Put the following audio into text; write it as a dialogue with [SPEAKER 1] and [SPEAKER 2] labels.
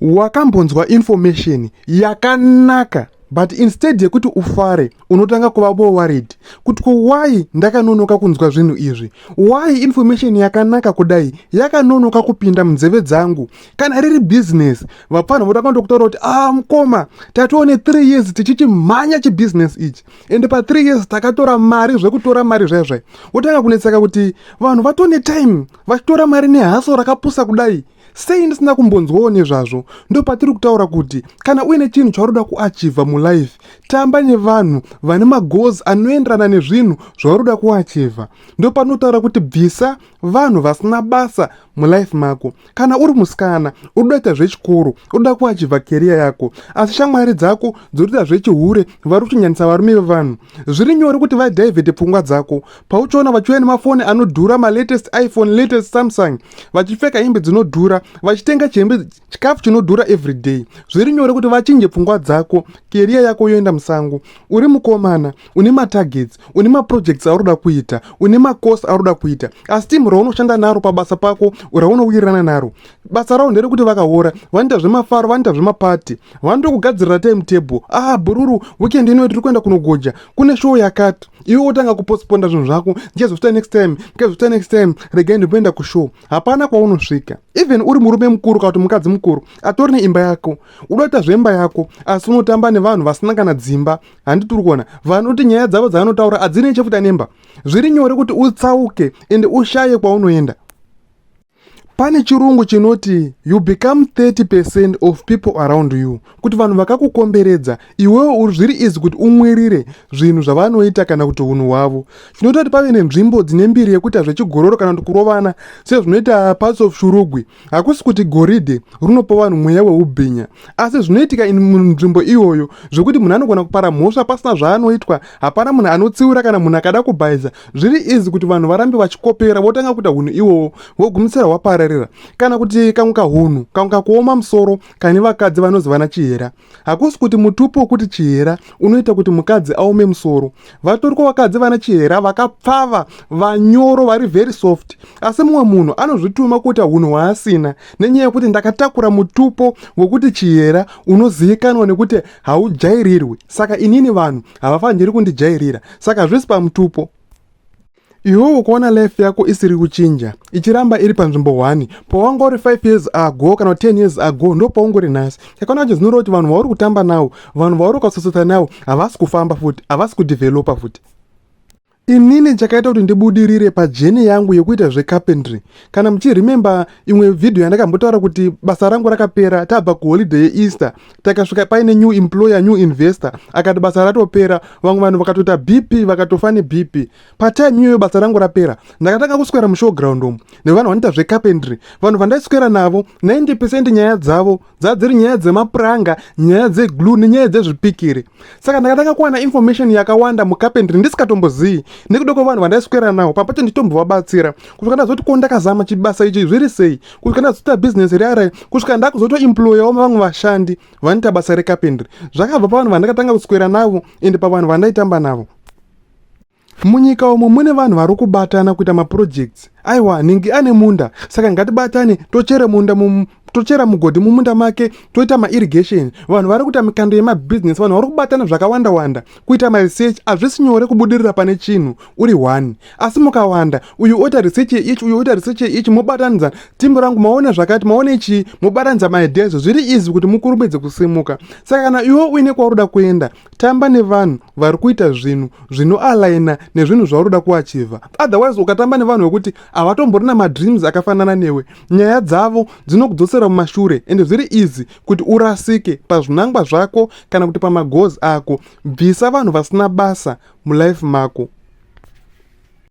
[SPEAKER 1] Wakambonzwa information yakanaka, but instead yekuti ufare, unotanga kuva more worried kuti, "Ko why ndakanonoka kunzwa zvinhu izvi? Why information yakanaka kudai yakanonoka kupinda munzeve dzangu?" Kana riri business, vapfanha votanga ndokutaura kuti, "Ah, mukoma, tatione 3 years tichichimhanya chibusiness ichi, ende pa3 years takatora mari zvekutora mari zvaizvai." Wotanga kunetseka kuti vanhu vatone time vachitora mari nehustle rakapusa kudai, sei ndisina kumbonzwawo nezvazvo? Ndo patiri kutaura kuti kana uine chinhu chauroda kuachiever mulife, tamba nevanhu vane magoals anoenderana nezvinhu zvauroda kuachiever. Ndo panotaura kuti bvisa vanhu vasina basa mulife mako. Kana uri musikana uri kuda kuita zvechikoro, uri kuachiever career yako, asi shamwari dzako dziri kuita zvechihure, vari kuchinyanisa varume vevanhu, zviri nyore kuti vadiverte pfungwa dzako. Pauchiona vachiuya nemafoni anodhura, malatest iPhone, latest Samsung, vachipfeka hembe dzinodhura, vachitenga chihembe, chikafu chinodhura everyday, zviri nyore kuti vachinje pfungwa dzako, career yako yoenda musango. Uri mukomana une matargets, une maprojects auri kuita, une macourse auri kuita, asi timu raunoshanda naro pabasa pako, raunowirirana naro, basa ravo nderekuti vakaora vanoita zvemafaro, vanoita zvemapati, vanotokugadzirira timetable. "Ah, bhururu, weekend ino tiri kuenda kunogoja, kune show yakati." Iwe wotanga kupostponda zvinhu zvako, "Ndichazoita next time, ndichazoita next time, regai ndimboenda kushow." Hapana kwaunosvika. Even uri murume mukuru kana kuti mukadzi mukuru atori neimba yako, unoita zvemba yako, asi unotamba nevanhu vasina kana dzimba. Handiti uri kuona vanoti nyaya dzavo dzavanotaura hadzinei chekuita nemba? Zviri nyore kuti utsauke ende ushaye kwaunoenda. Pane chirungu chinoti you become 30% of people around you, kuti vanhu vakakukomberedza iwewo uri zviri easy kuti umwirire zvinhu zvavanoita kana kuti unhu hwavo. Chinoita kuti pave nenzvimbo dzine mbiri yekuita zvechigororo kana kuti kurovana, sezvinoita parts of Shurugwi, hakusi kuti goridhe rinopa vanhu mweya weubhinya, asi zvinoitika munzvimbo iyoyo zvekuti munhu anogona kupara mhosva pasina zvaanoitwa, hapana munhu anotsiura. Kana munhu akada kubhaisa, zviri easy kuti vanhu varambe vachikopera, votanga kuita unhu iwowo, vogumisira hwapararira. Kana kuti kamwe kahunhu, kamwe kakuoma musoro kane vakadzi vanozivana chihera, hakusi kuti mutupo wekuti chihera unoita kuti mukadzi aome musoro. Vatoriko vakadzi vana chihera vakapfava, vanyoro, vari very soft, asi mumwe munhu anozvituma kuita unhu hwaasina nenyaya yekuti ndakatakura mutupo wekuti chihera unozivikanwa nekuti haujairirwi, saka inini vanhu havafaniri kundijairira, saka hazvisi pamutupo. Iwewo kuona life yako isiri kuchinja, ichiramba iri panzvimbo 1 pawanga uri 5 years ago kana 10 years ago, ndo paungori nhasi. Chakaona kuti zinoreva kuti vanhu vauri kutamba navo, vanhu vauri kuasosota navo, havasi kufamba futi, havasi kudeveloper futi. Inini chakaita kuti ndibudirire pajourney yangu yekuita zvecarpentry, kana muchiremember imwe vhidhiyo yandakambotaura kuti basa rangu rakapera tabva kuholiday yeEaster, takasvika paine new employer, new investor, akati basa ratopera. Vamwe vanhu vakatoita BP, vakatofa neBP. Patime iyoyo basa rangu rapera, ndakatanga kuswera mushowground umu nevanhu vanoita zvecarpentry. Vanhu vandaiswera navo, 90% nyaya dzavo dzadziri nyaya dzemapuranga, nyaya dzeglue nenyaya dzezvipikiri. Saka ndakatanga kuwana information yakawanda mucarpentry ndisikatombozivi nekuda kwevanhu vandaiswera navo. Papacho nditombovabatsira kusvika ndazoti, "Ko ndakazama chibasa ichi zviri sei?" Kusvika ndazoita bhizinesi rearai, kusvika ndakuzotoemployawo vamwe vashandi vanoita basa recarpentry. Zvakabva pavanhu vandakatanga kuswera navo ende pavanhu vandaitamba navo. Munyika umo mune vanhu vari kubatana kuita maprojects. "Aiwa, nhingi ane munda, saka ngatibatane tochere munda, tochera mugodhi mumunda make, toita mairrigation." Vanhu vari kuita mikando yemabhizinesi, vanhu vari kubatana zvakawanda wanda kuita maresearch. Hazvisi nyore kubudirira pane chinhu uri one, asi mukawanda, uyu oita research yeichi, uyu oita research yeichi, mobatanidza timu rangu, maona zvakati, maona ichi, mobatanidza maideas, zviri easy kuti mukurumidze kusimuka. Saka kana iwe uine kwauri kuenda, tamba nevanhu vari kuita zvinhu zvinoaligna nezvinhu zvauri kuda kuachiever. Otherwise ukatamba nevanhu vekuti havatomborina madreams akafanana newe, nyaya dzavo dzinokudzosera mumashure, ende zviri easy kuti urasike pazvinangwa zvako kana kuti pamagoals ako. Bvisa vanhu vasina basa mulife mako.